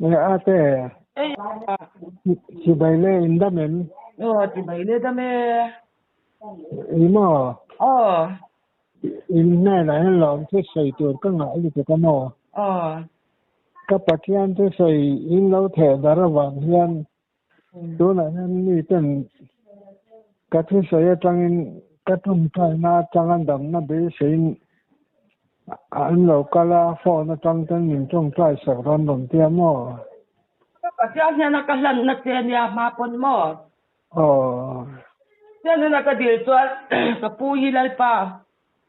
E ate. Ei a. Chibai le in dam em? Aw chibai le dam e. I maw? Aw. In hnenah hian lawm thu sawi tur ka ngah lutuk a maw? Aw. Ka Pathian thu sawi in lo theh dar avang hian tunah hian mi ten ka thu sawi atangin ka tawngtaina atanga damna beiseiin an lo kal a, phone atang ten min tawngtai sak dawn rawn tia maw? Ka Pathian hian a ka hlanna che nia hma pawn maw? Aw. Pathian hian a ka dil chuan ka pu hi Lalpa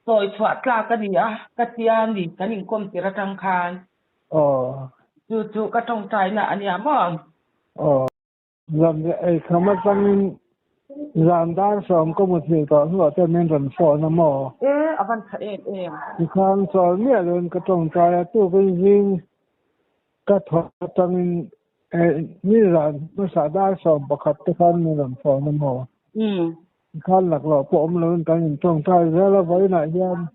sawi chhuah tlak a ni a, ka tia ni kan inkawm tir atang khan. Aw. Chu chu ka tawngtaina a nia maw? Aw. Zan ei kham atangin zan dar sawm ka muthilh tawh hnuah te min rawn phone a maw? E, a van tha em em. Tikhan chawl miah loin ka tawngtai a, tukin zing ka thawh atangin nizan hmasa dar 11 te khan min rawn phone a maw? Tikhan laklawh pawh awm loin kan intawngtai zel a, vawiinah hian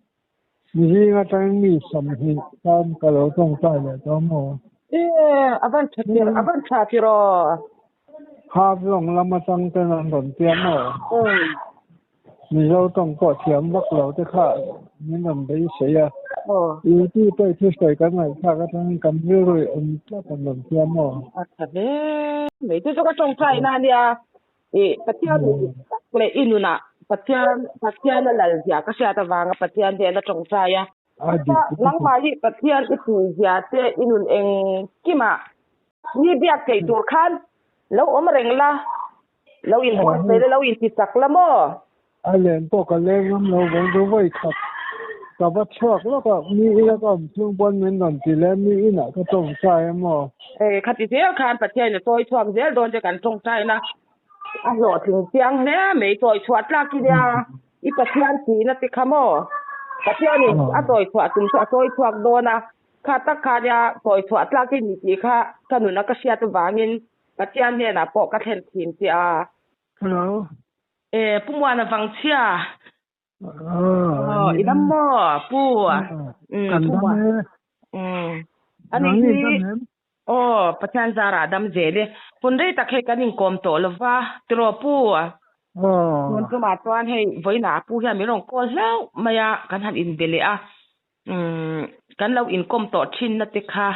Zing atangin mi 20 tan ka lo tawngtai leh tawh maw? E, a van tha tir, a van tha tir aw. Half long lam atang ten an rawn tia maw? Mizo tawng pawh thiam vak lo te kha min rawn beisei a. I ti pawh thusawi kan ngaihthlak atangin kan rilru i awm tlat an rawn tia maw? A tha hle mai. Chu chu ka tawngtai na ania. I Pathian tak leh i nunah Pathian Pathian a lal zia ka hriat avanga Pathian hnena tawngtai a. Nangmah hi Pathian i tih zia te i nun engkimah ni biak theih tur khan lo awm reng la, lo inbuatsaih la, lo intichak la maw? A len pawh ka leng ngam lo vang chu vawi khat ka va chhuak lawk a, mi ina ka awm chhung pawn min rawn ti leh mi inah ka tawngtai a maw? Hei khati zel khan Pathianin a chawi chhuak zel dawn che kan tawngtaina a hlawhtling chiang hle mai, chawi chhuah tlak i nia i Pathian tihna te kha maw? Pathianin a chawi chhuah tum chu a chawi chhuak dawn a, kha tak kha nia chawi chhuah tlak i ni tih kha ka nuna ka hriat avangin Pathian hnenah pawh ka thlen thin che a. Hello. E, Pu Muana Vangchhia. Aw, i dam maw, Pu? Kan dam e. Ani hi, aw, Pathian zarah dam zel e. Hun rei tak hei kan inkawm tawh lo va, tiraw Pu? Tun tumah chuan hei vawiinah Pu hian min rawn call hlauh mai a, kan han inbe leh a. Kan lo inkawm tawh thinna te kha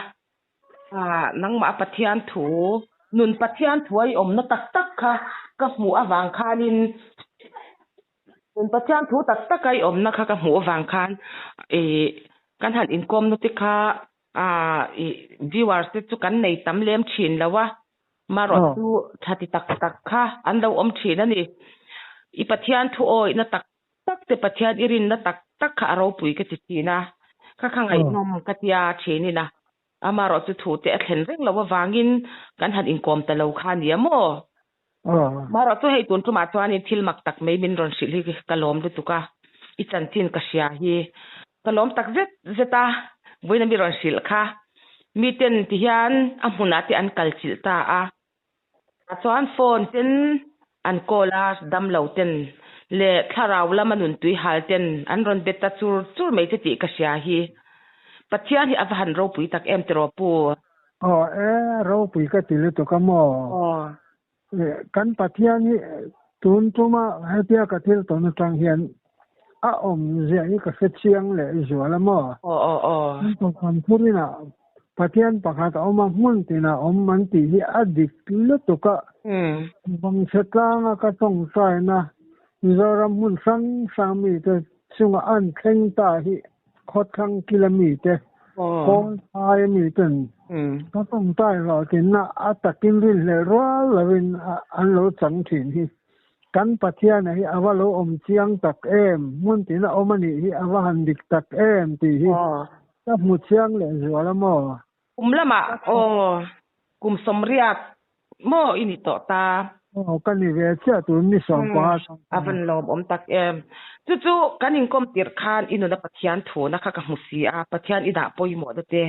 Nangmah Pathian thu, nun Pathian thu a i awmna tak tak kha ka hmuh avang khanin, nun Pathian thu tak tak a i awmna kha ka hmuh avang khan ih kan han inkawmna te kha ih viewers te chu kan nei tam lem thin lo a, marawh chu tha ti tak tak kha an lo awm thin a ni. I Pathian thu awihna tak tak te Pathian i rinna tak tak kha a ropui ka ti thin a, kha kha ngaihnawm ka tia thinin a, amaherawh chu thu te a thlen reng loh avangin kan han inkawm ta lo kha a nia maw? Amaherawh chu hei tun tumah chuanin thil mak tak mai min rawn hrilh hi ka lawm lutuk a, i chanchin ka hria hi ka lawm tak zet zet a, vawiin a mi rawn hrilh kha miten tihian a hmunah te an kal chilh ta a. Chuan phone ten an call a, damlo ten leh thlarau lama nuntui hal ten an rawn be ta chur chur mai che tih ka hria hi. Pathian hi a va han ropui tak em tiraw Pu? Aw e, ropui ka ti lutuk a maw? Aw. Kan Pathian hi tun tuma hetia ka thil tawn atang hian a awmzia hi ka hre chiang leh zual a maw? Aw aw aw. Kan thurinah Pathian pakhat a awm a, hmun tinah awm an tih hi a dik lutuk a. Vangchhe tlanga ka tawngtaina Mizoram hmun hrang hrang mite chunga an thleng ta hi khawthlang kila mite, kawl phaia miten ka tawngtai hlawhtlinna a takin rinhlelh rual lovin an lo chang thin hi. Kan Pathiana hi a va lo awm chiang tak em, hmun tina awm a nih hi a va han dik tak em tih hi Ka hmu chiang leh zual a maw? Kum lamah aw, kum 80 maw i ni tawh ta? Aw, ka ni ve chiah tun ni 15 chang A van lawmawm tak em. Chu chu kan inkawm tirh khan i nuna Pathian thuna kha ka hmu si a, Pathian i dah pawimawh na te.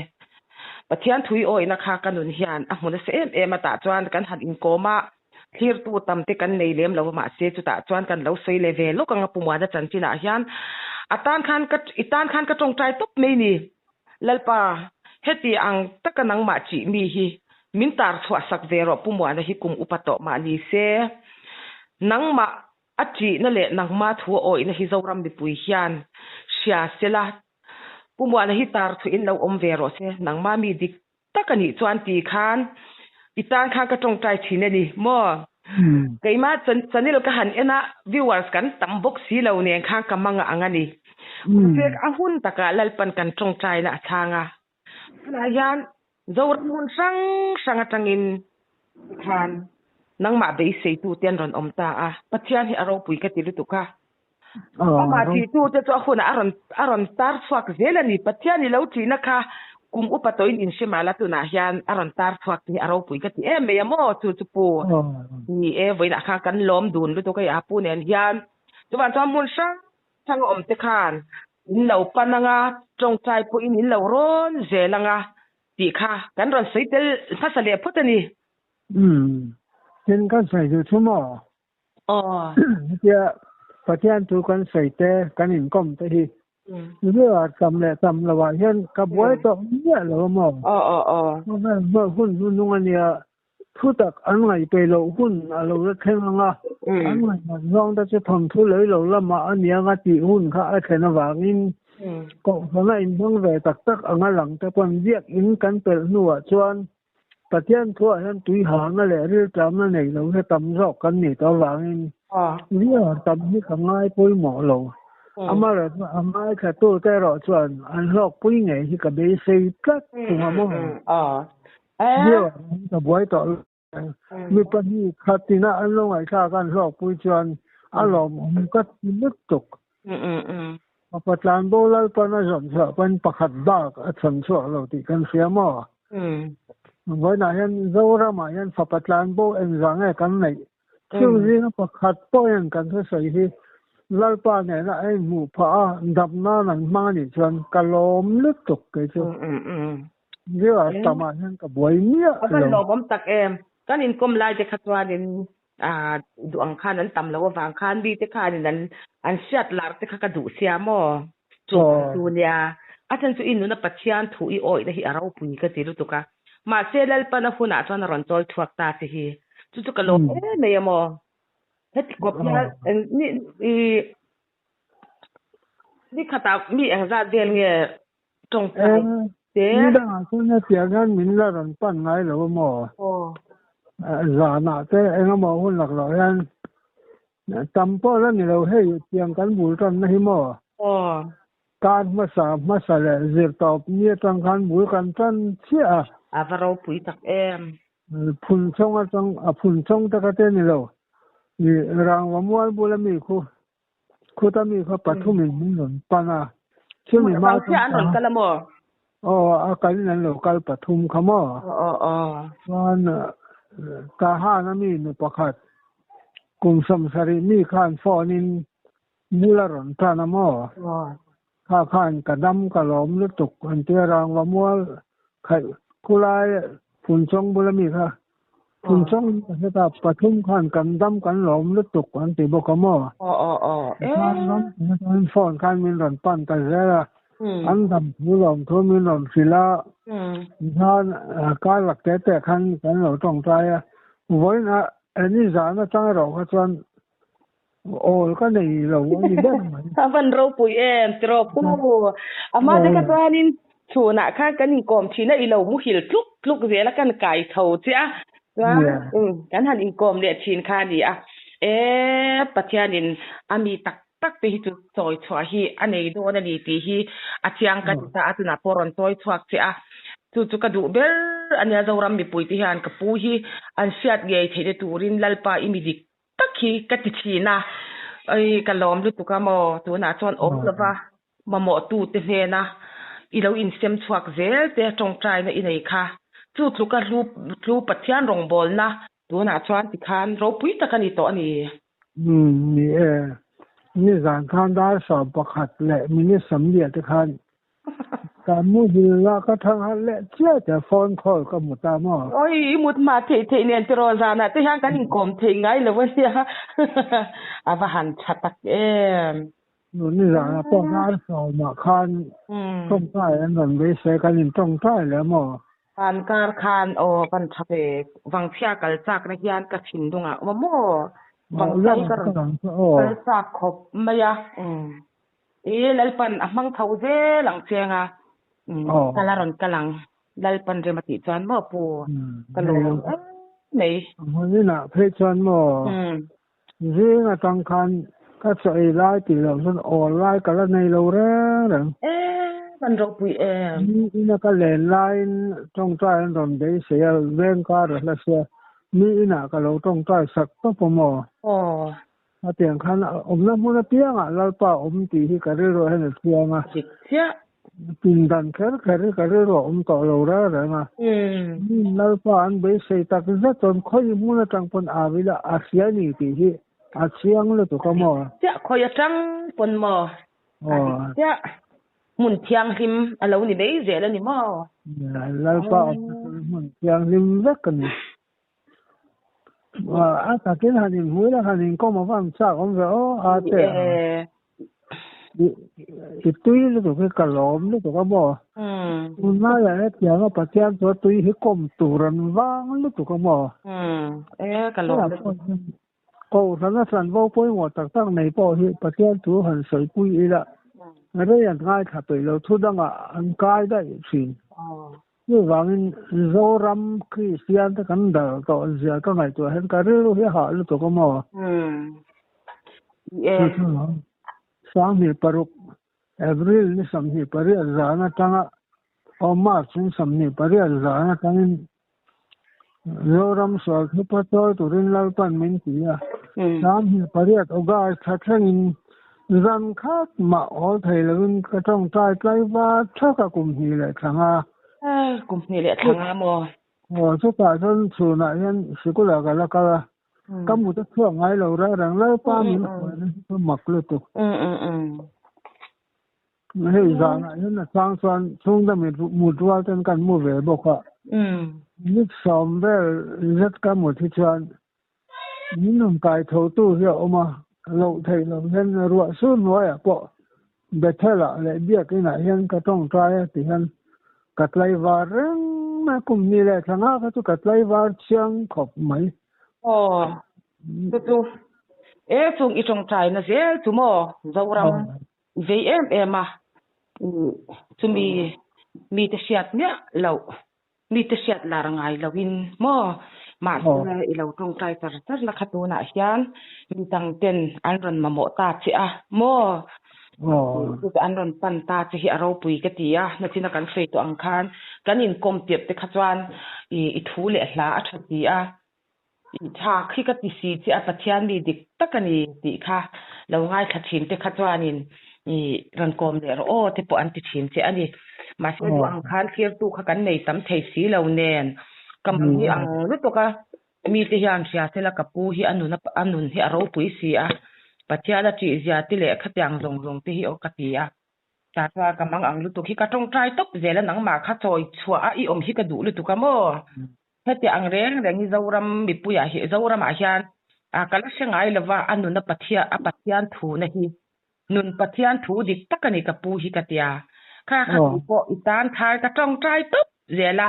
Pathian thu i awihna kha ka nun hian a hmu nasa em em a, tah chuan kan han inkawm a, Thlirtu tam te kan nei lem lo a mahse chutah chuan kan lo sawi leh ve lawk ang a Pu Muana chanchinah hian a tan khan ka i tan khan ka tawngtai tawp mai ni. Lalpa, heti ang taka nangmah chih mi hi Min tar chhuah sak ve rawh Pu Muana hi kum upa tawh mah ni se. Nangmah a ṭihna leh nangma thu a awihna hi Zoram mipui hian hria sela Pu Muana hi tar chhuah in lo awm ve rawh se. Nangma mi dik tak a nih chuan ti khan i tan khan ka tawngtai thin a ni maw? Keimah channel ka han en a, viewers kan tam bawk si lo nen khan ka mang ang a ni. Mahse a hun takah Lalpan kan tawngtaina a chhang a. Tunah hian Zoram hmun hrang hrang atangin khan nangmah beiseitute an rawn awm ta a, Pathian hi a ropui ka ti lutuk a. Amah ṭihtute chu a hunah a rawn a rawn tar chhuak zel a ni. Pathian i lo ṭihna kha kum upa tawhin in hre mahla tunah hian a rawn tar chhuak te hi a ropui ka ti em mai a maw? Chu chu pu ni e, vawiinah khan kan lawm dun lutuk a i pu nen hian. Chuvang chuan hmun hrang hrang a awm te khan in lo pan anga tawngtai pawhin in lo rawn zel anga tih kha kan rawn sawi tel hmasa leh phawt a ni. Umm, tin kan sawi duh chu maw? Aw. Hetia Pathian thu kan sawi te, kan inkawm te hi Zira tam leh tam lovah hian ka buai tawh miah lo a maw? Aw aw aw. Khawvel hma hun hnuhnung a nia, thu tak an ngaihpeih loh hun a lo la thleng ang a, an ngaihmat zawng te chu thawnthu lei lo lamah a nia nga tih hun kha a thlen avangin kohhrana inhmang ve tak tak anga lang te pawn biakinn kan pelh hnuah chuan Pathian thuah hian tui hâwna leh rilṭamna nei lo hi tam zawk kan nih tawh avangin riah tam hi ka ngai pawimawh lo. Amaherawhchu a ngaithlatute erawh chuan an hlawkpui ngei hi ka beisei tlat thung a maw? Riah hi ka buai tawh lo. Mi pahnih khatina an lo ngaihthlak a an hlawkpui chuan a lawmawm ka ti lutuk. Fapa tlanbo Lalpan a zawm chhuah pawn pakhat bak a chhan chhuak lo tih kan hria maw? Vawiinah hian Zoramah hian fapa tlanbo engzah nge kan neih? Chung zinga pakhat pawh hian kan thusawi hi Lalpa nena a inhmuh phah a, dam nan an hmang a nih chuan ka lawm lutuk kei chu. Zira tamah hian ka buai miah lo. A van lawmawm tak em? Kan inkawm lai te kha chuanin Ah, duh ang khan an tam loh avang khan mite khanin an an hriat lar te kha ka duh sia maw? Chu chu nia. A chhan chu i nuna Pathian thu i awihna hi a ropui ka ti lutuk a. Mahse Lalpan a hunah chuan a rawn chawl chhuak ta che hi. Chu chu ka lawm em mai a maw? Heti kawp hian ni i ni khatah mi engzat vel nge tawngtai te? Ni dangah chuan hetiang hian min la rawn pan ngai lo a maw? Zanah te engemaw hun lak loh hian tam pawh la ni lo hei tiang kan bul tanna hi maw? Kar hmasa hmasa leh zir tawp ni atang khan bul kan tan chiah a. A va ropui tak em. Phun chawng atang a phun chawng taka te ni lo. Rangva mual bula mi khu Khuta mi kha pathumin min rawn pan a, chumi hma Vang chiah an rawn kal a maw? Aw, a kalin an lo kal pathum kha maw? Aw, aw. Chuan Tahan a mi nu pakhat kum 70 mi khan phone in bul a rawn tan a maw? Aw. Kha khan ka dam ka lawm lutuk an tia rangva mual khaih khulai Phunchawng bula mi kha Phunchawng in ka hre ta pathum khan kan dam kan lawm lutuk an ti bawk a maw? Aw aw aw Khan ram chuan phone khan min rawn pan ta zel a an dam thu lawm thu min rawn hrilh a khan kar lak te te khan kan lo tawngtai a vawiin ah ni zan atang erawh kha chuan Awl ka nei lo a ni ber mai. A van ropui em tiraw pu. A hma te kha chuanin chhunah khan kan inkawm thin a, i lo muhil tluk tluk zel a kan kai tho che a. Chuan kan han inkawm leh thin kha a ni a. E Pathianin a mi tak tak te hi chu chawi chhuah hi a nei dawn a ni tih hi a chiang ka ti ta a, tunah pawh rawn chawi chhuak che a. Chu chu ka duh ber a nia Zoram mipui te hian ka pu hi an hriat ngei theihna turin Lalpa i mi dik tak hi ka ti thin a, ei ka lawm lutuk a maw tunah chuan awm lova mamawh tu te hnena i lo insem chhuak zel te tawngtaina i nei kha chu tluka hlu tlu Pathian rawngbawlna tunah chuan tikhan ropui tak a ni tawh a ni. Umm ni e, nizan khan dar 11 leh minute 40 te khan Ka muhil la ka thang harh leh chiah te phone call ka hmu ta maw? Oi, i mut hma theih theih nen tiraw zanah te hian kan inkawm theih ngai lo a nia. A va han tha tak em. Nuni zanah pawh dar sawmah khan tawngtai an rawn beisei kan intawngtai leh maw? Pan kar khan aw pan tha ve Vangchhia kal chak na hian ka thinlungah awm a maw Vangchhia hi ka rawn kal chak khawp mai a i Lalpan a hmang tho zel ang cheng a kal a rawn kal ang Lalpan rem a tih chuan maw pu ka lawm em mai. Hmunah phei chuan maw Zing atang khan ka chaw ei lai tih loh chuan awl lai ka la nei lo reng reng. Em an ropui em. Mi ina ka len laiin tawngtai an rawn beisei a, veng kar a hla sia, mi inah ka lo tawngtai sak tawp a maw? Aw. Hetiang khan awmna hmun apiangah Lalpa awm tih hi ka rilruah hian a chiang a. Dik chiah. Pindan kher kher hi ka rilru a awm tawh lo reng reng a. Min Lalpa an beisei tak zet chuan khawi hmun atang pawn au ila a hria ni tih hi a chiang lutuk a maw? Chiah khawi atang pawn maw? A dik chiah. Hmun thianghlim a lo ni mai zel a ni maw? Lalpa awmna chu hmun thianghlim vek a ni. A takin han inhmu ila han inkawm a van chak awm ve aw a te a. I tui lutuk hi ka lawm lutuk a maw. Tunlaiah hetianga Pathian chu a tui hi kawm tur an vang lutuk a maw. Kohhrana chanvo pawimawh tak tak nei pawh hi Pathian thu han sawipui ila rei an ngaithla peih lo thu dangah an kai daih thin. Chuvangin Zoram Kristian te kan dal tawh zia ka ngaihtuah hian ka rilru hi a hah lutuk a maw? 2006 April ni 28 zan atanga aw March ni 28 zan atangin Zoram sual thupa chawi turin Lalpan min ti a. 28 August thla thlengin zan khat mah hawl thei lovin ka tawngtai tlaiva thak a kum hnih leh thla nga. Kum hnih leh thla nga maw? Aw, chutah chuan chhunah hian sikul-ah ka la kal a. Ka mut a chhuak ngai lo reng reng Lalpa min hruaina hi chu mak lutuk. Hei zanah hian a chang chuan chhungte mut rual ten kan mu ve bawk a. Minute sawm vel zet ka mut hi chuan min rawn kai tho tu hi a awm a, loh theih loh hian ruah sur hnuaiah pawh Bethel-ah leh Biakinah hian ka tawngtai a ti hian ka tlaivar reng mai a, kum hnih leh thla nga kha chu ka tlaivar chiang khawp mai. Aw, chu chu e chung i tawngtaina zel chu maw Zoram vei em em a, chumi mite hriat miah loh, mite hriat lar ngai loin maw mahse i lo tawngtai char char na kha tunah hian mi dang ten an rawn mamawh ta che a maw chu an rawn pan ta che hi a ropui ka ti a, nachina kan sawi tawh ang khan kan inkawm tirh te kha chuan i thu leh hla a tha si a. Tha khi ka ti si che a, Pathian mi dik tak a ni tih kha lo ngaithla thin te kha chuanin i rawn kawm leh rawh aw te pawh an ti thin che a ni. Mahse duh ang khan thlirtu kha kan nei tam thei si lo nen ka mahni ang lutuk a, mite hian hria sela ka pu hi a nun a nun hi a ropui si a, Pathian a ṭih zia te leh khatiang zawng zawng te hi aw ka ti a. Tah chuan ka mang ang lutuk hi ka ṭawngṭai tawp zel a, nangmah kha chawi chhuah a i awm hi ka duh lutuk a maw? Heti ang reng reng hi Zoram mipuiah hi Zoramah hian a ka la hre ngai lova a nun a Pathian a Pathian thu na hi nun Pathian thu dik tak a ni ka pu hi ka tia kha kha tih pawh i tan thar ka tawngtai tawp zel a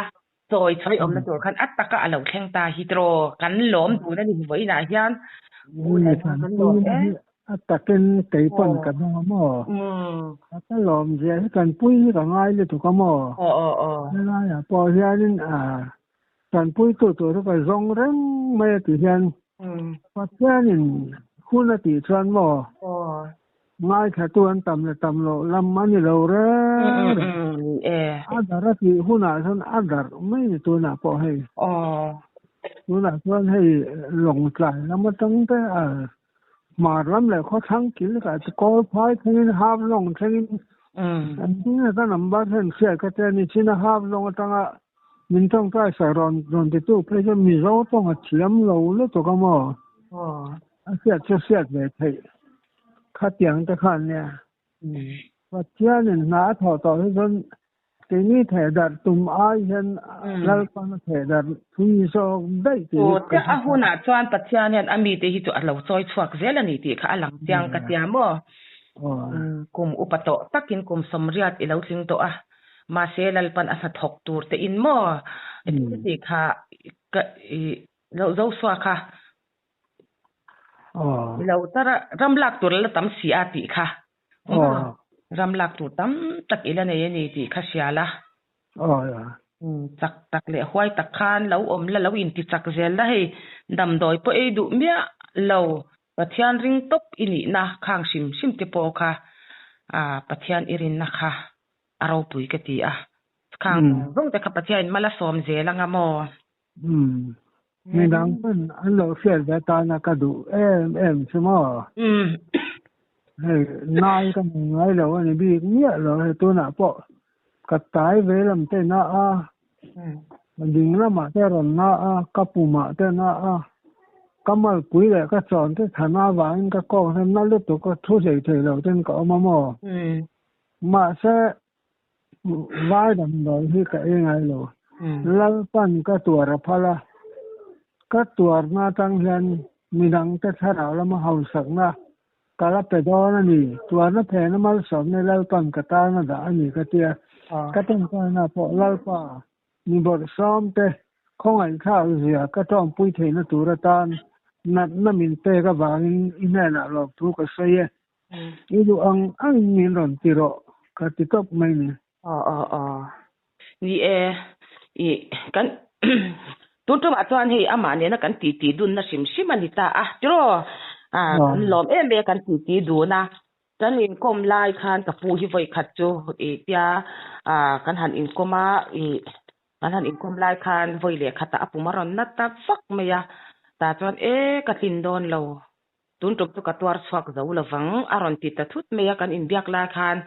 chawi chhawi awmna tur khan a taka a lo thleng ta hi tiraw kan lawm dun a ni vawiinah hian pu leh kan lawm e. A takin kei pawn ka dawng a maw? A ka lawm zia hi kan pui hi ka ngai lutuk a maw? Helaiah pawh hianin kan puitu tur hi ka zawng reng mai a ti hian Pathianin hun a tih chuan maw ngaithlatu an tam leh tam loh lam a ni lo reng reng. A darh a tih hunah chuan a darh mai ni tunah pawh hei. Tunah chuan hei Lawngtlai lam atang te a Hmar lam leh khawthlang kil ka chu kawl phai thlengin half long thlengin an ding a ka number hian hriat ka tia ni chin a half long atanga min tawngtai sak rawn rawn titu phei chuan Mizo tawng a thiam lo lutuk a maw a hriat chu hriat ve theih khatiang te khan nia Pathianin hna a thawh tawh hi chuan Keini thehdarh tum ai hian Lalpan a thehdarh thui zawk daih tih hi ka hre A hunah chuan Pathian hian a mite hi chu a lo chawi chhuak zel a ni tih kha a lang chiang ka tia maw? Kum upa tawh takin kum sawmriat i lo tling tawh a. Mahse Lalpan a hnathawk tur te in maw? Ti kha ka i lo Joshua kha lo tar a ram lak tur a la tam si a tih kha. Ram lak tur tam tak i la nei a ni tih kha hria la. Chak tak leh huai tak khan lo awm la, lo inti chak zel la hei damdawi pawh ei duh miah lo. Pathian ring tawp i nihna khang hrim hrim te pawh kha Pathian i rinna kha a ropui ka ti a. Khang zawng zawng te kha Pathian in mal a sawm zel anga maw? Umm. Midang pawn an lo hriat ve tana ka duh em em chu maw? Hei nai ka nei ngai lo a ni bik miah lo hei tunah pawh ka tai ve lam te na a, ding lamah te rawn na a, ka pumah te na a, ka malpui leh ka chawn te thana avangin ka kawng hian na lutuk a thu hlei thei lo ten ka awm a maw? Mahse Vai damdawi hi ka ei ngai lo. Lalpan ka tuar a phal a, ka tuarna atang hian midangte thlarau lama hausakna ka la pe dawn a ni. Tuarna phena malsawmna Lalpan ka tan a dah a ni ka tia. Ka tawngtaina pawh Lalpa mi bawrhsawmte khawngaihthlak zia ka tawngpui theihna tur atan natna min pek avangin i hnenah lawmthu ka sawi e. I duh ang angin min rawn ti rawh ka ti tawp mai ni. Aw aw aw. Ni e, i kan tun tumah chuan hei amah nena kan titi dunna hrim hrim a ni ta a tiraw? A kan lawm em e kan titi dun a, kan inkawm lai khan ka pu hi vawi khat chu i tia kan han inkawm a, i kan han inkawm lai khan vawi leh khatah a pum a rawn na ta vak mai a, tah chuan e ka tlin dawn lo. Tun tum chu ka tuar chhuak zo lovang, a rawn ti ta thut mai a, kan inbiak lai khan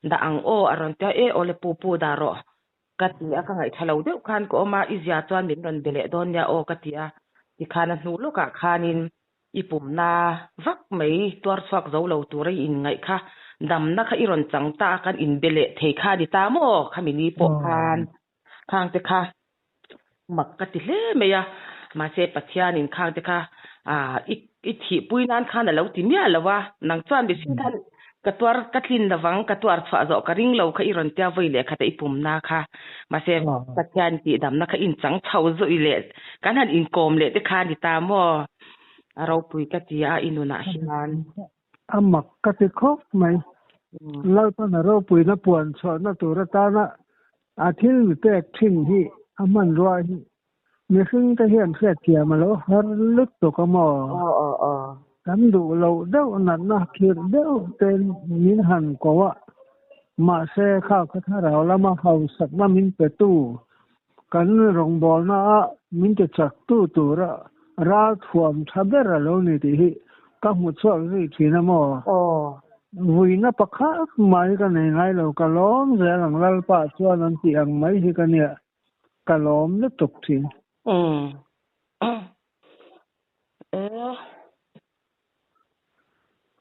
dah ang aw a rawn ti a, e awle pu pu dah rawh ka ti a, ka ngaihthla lo deuh khan ka awm a, i zia chuan min rawn be leh dawn nia aw ka ti a, tikhan a hnu lawkah khanin i pumna vak mai tuar chhuak zo lo tura i inngaih kha damna kha i rawn chang ta a, kan inbe leh thei kha a ni ta maw khami ni pawh khan khang te kha mak ka ti hle mai a, mahse Pathianin khang te kha ah i i thihpui nan khan a lo ti miah lo a, nang chuan mihring khan ka tuar ka tlin lovang ka tuar chhuah zawh ka ring lo kha i rawn tia vawi leh khat a i pumna kha, mahse Pathian tihdamna kha inchang chho zawih leh kan han inkawm leh te kha a ni ta maw? A ropui ka ti a i nunah hian. A mak ka ti khawp mai. Lalpan a ropuina puan chhuahna tur atana a thil mi pek thin hi a hmanrua hi mihring te hian hriatthiam a lo har lutuk a maw? Kan duh loh deuh natna khirh deuh te min han ko a, mahse kha kha thlarau lama hausakna min petu kan rawngbawlna a min ti chak tu tura ral thuam tha ber a lo ni tih hi ka hmu chhuak zui thin a maw? Vuina pakhat mai ka nei ngai lo, ka lawm zel ang Lalpa chuan an tih ang mai hi ka nia, ka lawm lutuk thin.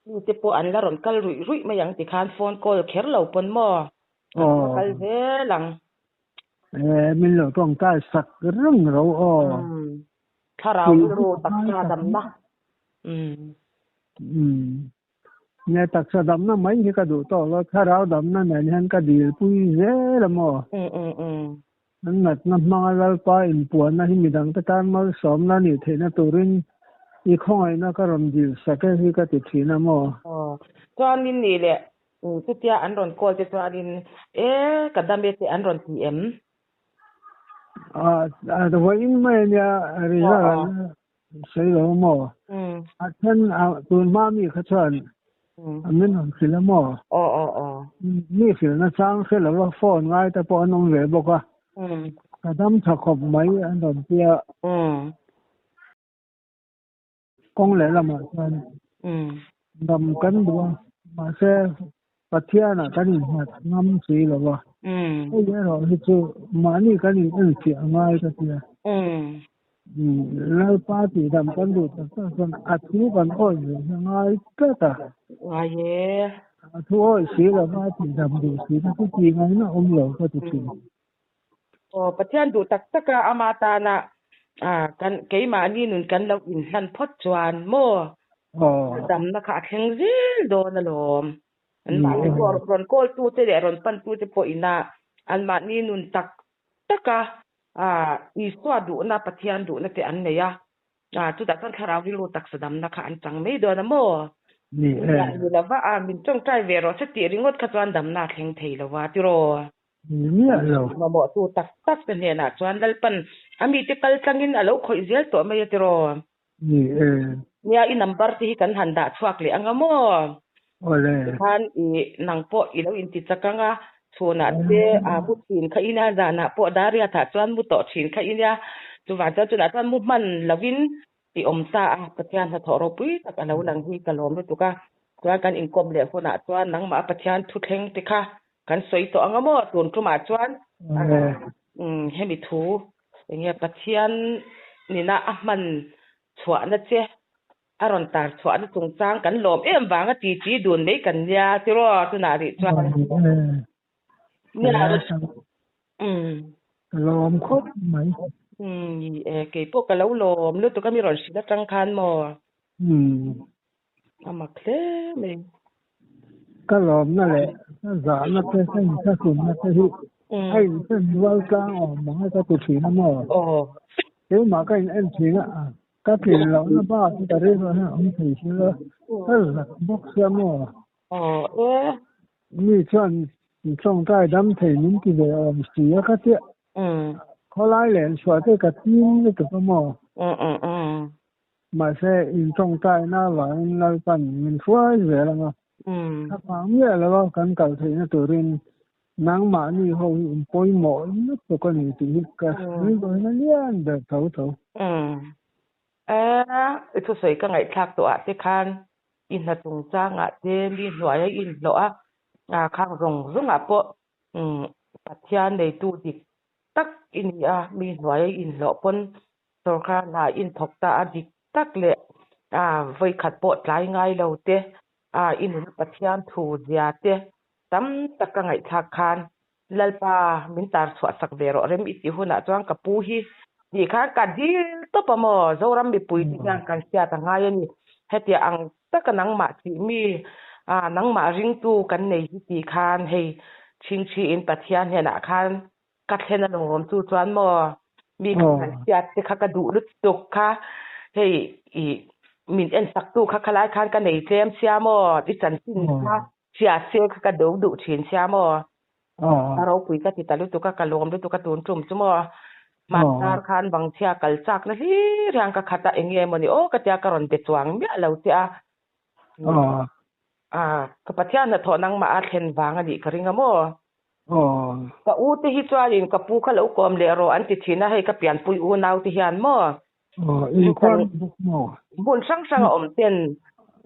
Mi te pawh an la rawn kal ruih ruih mai ang tikhan phone call kher lo pawn maw? An la kal zel ang. Eh, min lo tawngtai sak reng ro aw. Thlarau rilru taksa damna. Umm. Nge taksa damna mai hi ka duh tawk lo, thlarau damna nen hian ka dilpui zel a maw? An natna hmanga Lalpa inpuanna hi midangte tan malsawmna nih theihna turin i khawngaihna ka rawn dil sak e hi ka ti thin a maw? Aw, chuanin nih leh Chutia an rawn call te chuanin e ka dam e te an rawn ti em? A vawiin mai ania result an sawi lo maw? A then tun hma mi kha chuan min rawn hrilh a maw? Mi hrilhna chang hre lova phone ngai te pawh an awm ve bawk a. Ka dam tha khawp mai an rawn tia. Kawng leh lamah chuan dam kan duh a, mahse Pathianah kan innghat ngam si lo a. Hei erawh hi chu mahni kan in enfiah a ngai ka tia. Lalpa tihdam kan duh tak tak chuan a thu kan awih ve hi a ngai tlat a. A thu awih si lo va, a tihdam duh si te chu tih ngaihna awm lo ka ti thin. Aw, Pathian duh tak tak a, ama tana kan keimahni nun kan lo inhlan phawt chuan maw damna kha a thleng zel dawn alawm. An mahni pawh rawn call tute leh rawn pan tute pawh ina Anmahni nun tak taka Isua duhna, Pathian duhna te an nei a. Chutah chuan thlarau rilru taksa damna kha an chang mai dawn a maw? Ni e. Ni lova, min tawngtai ve rawh se tih ringawt kha chuan damna a thleng thei lo a tiraw? Ni miah lo. Mamawhtu tak tak te hnenah chuan Lalpan a mite kal tlangin a lo khawih zel tawh mai a tiraw? Ni e. Nia, i number te hi kan han dah chhuak leh ang a maw? Awle. Tikhan i nang pawh i lo inti chak ang a, chhunah te a mu thin kha i nia, zanah pawh Dariatah chuan mu tawh thin kha i nia. Chuvang chuan chunah chuan mu hman lovin i awm ta a, Pathian hnathawh ropui tak a lo lang hi ka lawm lutuk a. Chuan kan inkawm leh hunah chuan nangmah Pathian thuthleng te kha kan sawi tawh ang a maw? Tun tumah chuan hemi thu enge Pathian nina a hman chhuahna che a rawn tar chhuahna chungchang kan lawm em vang a ti chi dun mai kan nia tiraw tunah rih chuan nia ka lawm khawp mai. Keipawh ka lo lawm lutuk a mi rawn hrilh atang khan maw? A mak hle mai. Ka lawmna leh ka zahna te ka inthlahrunna te hi a infen rual tlang awm ang a ka ti thin a maw? Keimah ka in en thin a, ka tlin lohna bak hi ka rilru hian a awm thei si lo, ka zak bawk sia maw? Mi chuan tawngtai dam thei min ti ve awm si a ka tia. Khawlai len chhuah te ka tim lutuk a maw? Mahse, in tawngtaina avangin Lalpan min hruai zel ang a. Thla vang miah lova kan kal theihna turin nangmahni ho hi in pawimawh lutuk a ni tih hi ka rilruin a lian ber tho tho. I thusawi ka ngaihthlak tawh ah te khan i hna chungchangah te mi hnuaia i inhlawh a, khang zawng zawngah pawh Pathian neitu dik tak i ni a, mi hnuaia i inhlawh pawn Sorkar hna inthawk ta a dik tak leh vawikhat pawh tlai ngai lo te, i nuna Pathian thu zia te tam tak ka ngaihthlak khan Lalpa min tar chhuah sak ve rawh rem i tih hunah chuan ka pu hi tih khan ka dil tawp a maw? Zoram mipui te hian kan hriat a ngai a ni. Hetiang ang taka nangmah tih mi, nangmah ringtu kan nei hi tih khan hei chhingchhiin Pathian hnenah khan Ka thlen a lawm chu chuan maw mi kha kan hriat te kha ka duh lutuk kha hei i min en sak tu kha khalai khan ka nei tlem sia maw i chanchin kha hria se kha ka do duh thin sia maw a ropui ka ti ta lutuk a ka lawm lutuk a tun tum chu maw hmantar khan vangchhia kal chak na hlir hian ka khat a eng nge mawni aw ka tia ka rawn be chuang miah lo che a ka Pathian hnathawh nangmah a thlen vang a nih ka ring a maw. Ka u te hi chuanin ka pu kha lo kawm leh rawh an ti thin a, hei ka pianpui unau te hian maw? Hmun hrang hrang a awm ten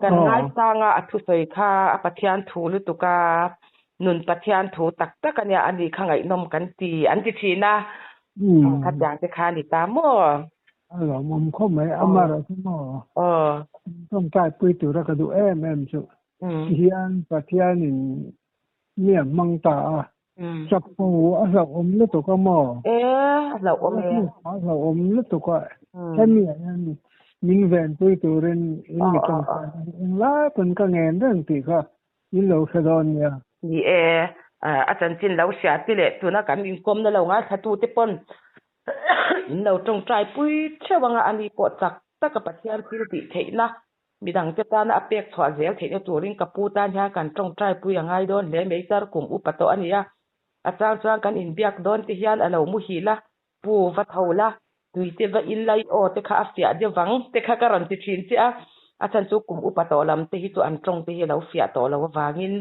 kan ngaisang a, a thusawi kha a Pathian thu lutuk a, nun Pathian thu tak tak a nia, ani kha ngaihnawm kan ti an ti thin a, khatiang te kha a ni ta maw? A lawmawm khawp mai, amaherawh chu maw? Tawngtai pui tura ka duh em em chu tihian Pathianin Mi a hmang ta a. Chapo a hlauhawm lutuk a maw? E, a hlauhawm e. A hlauhawm lutuk a. Hemi ah hian min venpui turin in mi tawngtai englai pawn ka ngen reng tih kha in lo hre dawn nia. Ni e, a chanchin lo hria te leh tuna kan inkawmna lo ngaithla te pawn in lo tawngtai pui theuh anga ani pawh chak taka Pathian thil tih theihna Midangte tana a pek chhuah zel theihna turin ka pu tan hian kan tawngtai pui a ngai dawn hle mai. Tar kum upa tawh a ni a, a chang chuan kan inbiak dawn te hian a lo muhil a, pu va tho la, tui te va in lai aw te kha a fiah deuh vang te kha ka rawn ti thin che a, a chhan chu kum upa tawh lam te hi chu an tawng te hi a lo fiah tawh lo avangin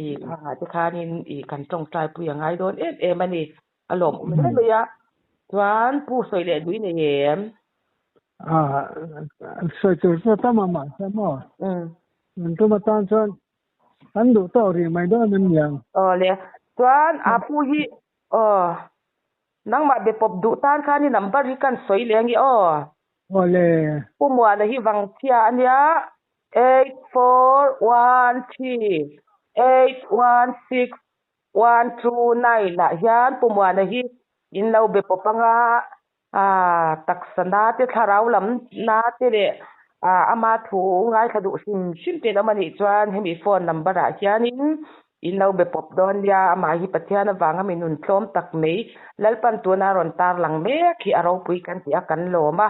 i khangah te khanin i kan tawngtai pui a ngai dawn em em a ni. A lawmawm hle mai a, chuan pu sawi leh dui nei em? A, sawi tur chu a tam a mahse maw? An tum atan chuan an duh tawk rih mai dawn em niang? Aw le, chuan a pu hi aw nangmah be pawp duh tan khan i number hi kan sawi leh ange aw. Aw le. Pu Muana hi Vangchhia ania 8413 816 129 ah hian Pu Muana hi in lo be pawp anga taksa na te thlarau lam na te leh ama thu ngaithla duh hrim hrim te an awm anih chuan hemi phone number ah hianin In lo be pawp dawn nia, amah hi Pathian avanga mi nun tlawm tak mai Lalpan tuna rawn tarlang mek hi a ropui kan tih a kan lawm a.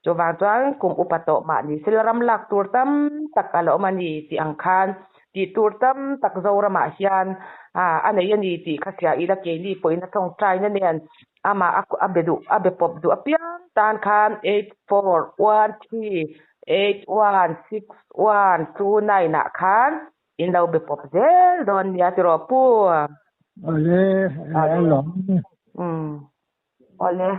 Chuvang chuan kum upa tawh mah ni sela ram lak tur tam tak a la awm a ni tih ang khan tih tur tam tak Zoramah hian a nei a ni tih kha hria ila keini pawhin a tawngtaina nen amah a be duh a be pawp duh apiang tan khan 8413816129 ah khan In lo be pawp zel dawn nia tiraw Pu? Awle, a lawm. Umm. Awle.